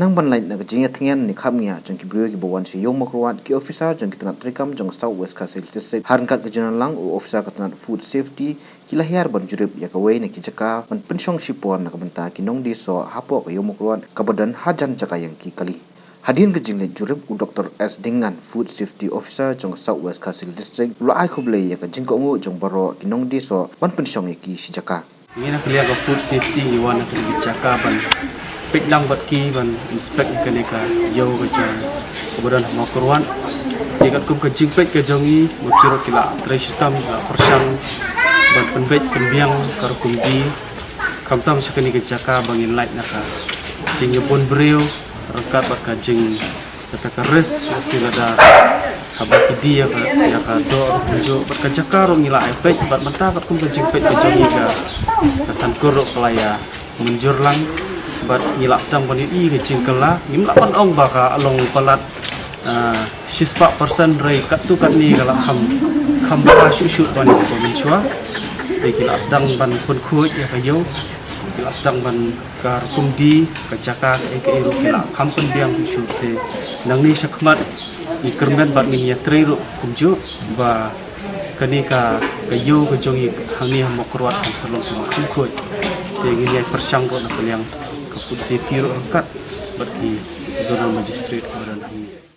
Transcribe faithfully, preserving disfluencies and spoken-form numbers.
Nang ban lait na ka jingïathngian ne khapngiah jong ki briew kiba wan sha Ïew Mawkyrwat, ki officer jong ki tnat treikam jong South West Khasi Hills District, ha ryngkat ka General Lang u officer ka tnat Food Safety, ki la hiar ban jurip ïa kawei na ki jaka ban pynshong shipor na ka bynta ki nongdie soh hapoh ka Ïew Mawkyrwat kaba don hajan jaka ïeng ki kali. Hadien ka jingleit jurip, u Doctor S Dingngan, Food Safety Officer jong ka South West Khasi Hills District, u la ai khublei ïa ka jingkohnguh jong baroh ki nongdie soh ban pynshong ïa ki shi jaka. Ngi na ka liang ka Food Safety ngi wan na ka jaka ban peit lang bad ki ban inspect ïa kane ka ïew ka jong kaba don ha Mawkyrwat. Te katkum ka jingpeit ka jong ngi, ma ki ruh ki la trei shitom, ki la pyrshang ban pynbeit pynbiang ka rukom die, khamtam sha kane ka jaka ba ngin lait na ka jingïabun briew ryngkat bad ka jing kata ka risk, lehse lada haba ki die ïa ka, ïa ka doh ruh kumjuh, bad ka jaka ruh ngi la ai peit, bad mynta katkum ka jingpeit ka jong ngi, ka, ka San Kur ruh ka la ïa mynjur lang, bad ngi la sdang ban ïohi ka jingkylla. Ngim lah ban ong ba ka long palat, ah, shispah percent, hynrei katto katne ka la kham, kham bha shuh shuh ban ïa ka mynshuwa. Te ki la sdang ban pynkhuid ïa ka ïew, ki la sdang ban ka rukom die, ka jaka, kaei kaei ruh ki la kham pynbiang shuh shuh. Te nangne shakhmat ngi kyrmen bad ngin ïatrei ruh kumjuh ba kane ka, ka ïew ka jong ngi hangne ha Mawkyrwat kan sa long kumba kham khuid. Te ngin ïa pyrshang ruh na ka liang ka Food Safety ruh ryngkat bad ki Zonal Magistrate kaba don